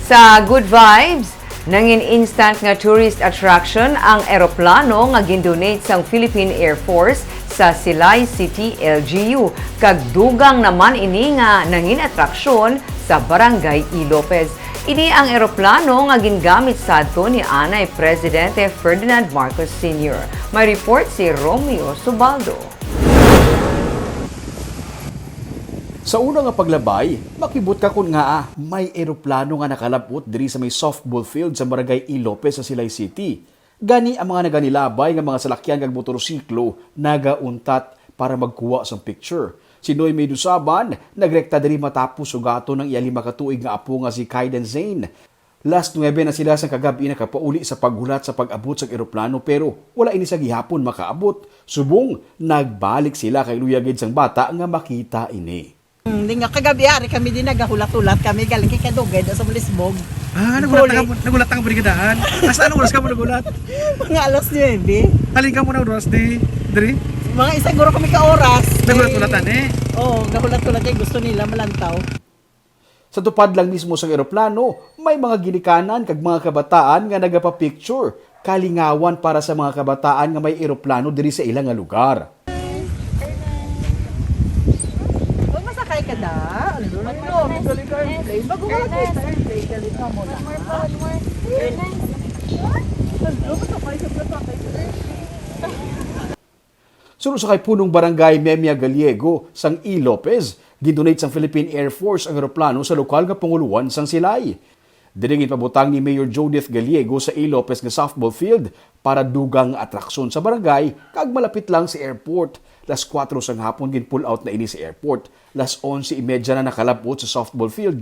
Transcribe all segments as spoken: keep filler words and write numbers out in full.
Sa Good Vibes, nangin instant nga tourist attraction ang eroplano nga gindonate sang Philippine Air Force sa Silay City L G U, kag dugang naman ini nga nangin atraksyon sa Barangay E. Lopez. Ini ang eroplano nga gingamit sadto ni anay Presidente Ferdinand Marcos Senior. May report si Romeo Subaldo. Sa una nga paglabay, makibot ka kon ngaa may eroplano nga nakalab-ot diri sa may softball field sa Barangay E. Lopez sa Silay City. Gani, ang mga naganilabay nga mga salakyan kag motorsiklo nagauntat para magkuha sang picture. Si Noy May Dusaban nagrekta diri matapos sugaton ang iya lima ka tuig nga apo nga si Kaiden Zane. Las nuebe na sila sang kagab-i nakapauli sa paghulat sa pag-abot sang eroplano, pero wala ini sa gihapon makaabot. Subong nagbalik sila kay luya gid sang bata nga makita ini. Hmm, di nga kagabi ari kami di nagahulat-hulat kami galing kay kadugay da sa Malisbog. Ah, nagulat Huli. Ka, nagulat ang brigadaan. Hasta anong oras ka mo nagulat? Mga alas nuebe. Halin ka mo na oras di, diri? Mga isa siguro kami ka oras. Nagulat-hulatan eh. Oo, gahulat-hulat kay gusto nila malantaw. Sa tupad lang mismo sang eroplano, may mga ginikanan kag mga kabataan nga nagapapicture. Kalingawan para sa mga kabataan nga may eroplano diri sa ila nga lugar. Huwag masakay ka da. Ano, ano, ang galing ka airplane. Bago ka mag-test airplane, galing ka muna. One more pa, one more. Very nice. Hello, masakay ka, masakay ka. Suno sa kay Punong Barangay Memia Gallego sang E. Lopez, gindonate sang Philippine Air Force ang eroplano sa lokal nga panguloan sang Silay. Diri ginpabutang ni Mayor Judith Gallego sa E. Lopez nga softball field para dugang nga atraksyon sa barangay kag malapit lang sa airport. Las kuwatro sang hapon gin-pull out na ini sa airport. Las onse y media na nakalab-ot sa softball field.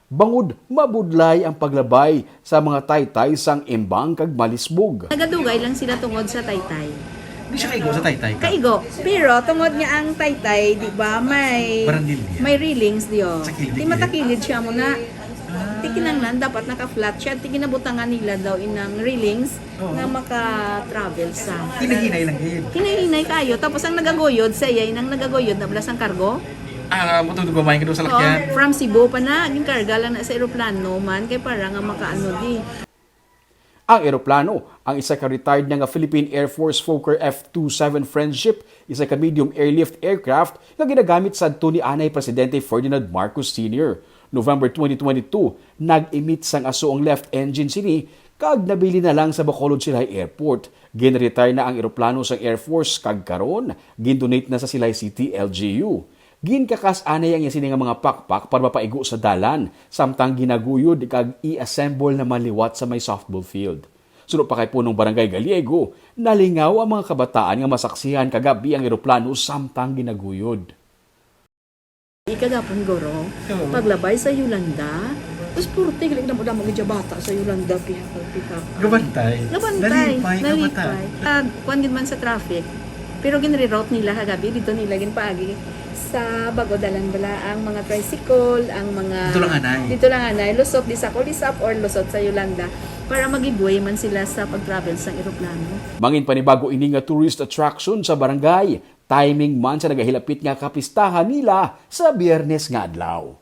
Bangod mabudlay ang paglabay sa mga taytay sang Imbang kag Malisbog. Nagadugay lang sila tungod sa taytay. Di siya kaigo sa taytay ka? Kaigo. Pero tungod nga ang taytay, di ba, may, Barandilya. May railings, di, oh. Sa kilid. Di matakilid siya muna. Ah. Di kinanglan, dapat naka-flat siya. Di ginabutangan nila daw inang railings. Oo. Nga maka-travel sa Hinahinay lang gid. Hinahinay kayo. Tapos ang nagaguyod sa iya, inang nagaguyod na bala sang kargo. Ah, mutugod gamay ka daw sa lakyan. Oo, from Cebu pa na, ginkarga lang na sa eroplano man, kay para nga makaano di. Ang eroplano, ang isa ka retired na nga Philippine Air Force Fokker F twenty-seven Friendship, isa ka medium airlift aircraft nga ginagamit sadto ni anay Presidente Ferdinand Marcos Senior. November twenty twenty-two, nag-emit sang aso ang left engine sini kag nabilin na lang sa Bacolod Silay Airport. Gin-retire na ang eroplano sang Air Force kag karon gin-donate na sa Silay City L G U. Ginkakas anay ang iya sini nga mga pakpak para mapaigo sa dalan, samtang ginaguyod kag i-assemble naman liwat sa may softball field. Suno pa kay Punong Barangay Gallego, nalingaw ang mga kabataan nga masaksihan kagabi ang eroplano samtang ginaguyod. Ikagapon, guro, Oo. Paglabay sa Yolanda, tapos purti, galing na mo lang mga bata sa Yolanda, piha, piha. Gabantay. Gabantay, Nalipay, nalipay. Gabata. Ah, kuwan gid man sa traffic. Pero ginreroute nila kagabi, dito nila ginpaagi sa bago dalan bala ang mga tricycle, ang mga Dito lang anay. Dito lang anay, lusot di sa Colisap or lusot sa Yolanda para magibway man sila sa pag-travel sa eroplano. Mangin panibago ini nga tourist attraction sa barangay. Timing man sa nagahilapit nga kapistahan nila sa Biyernes nga adlaw.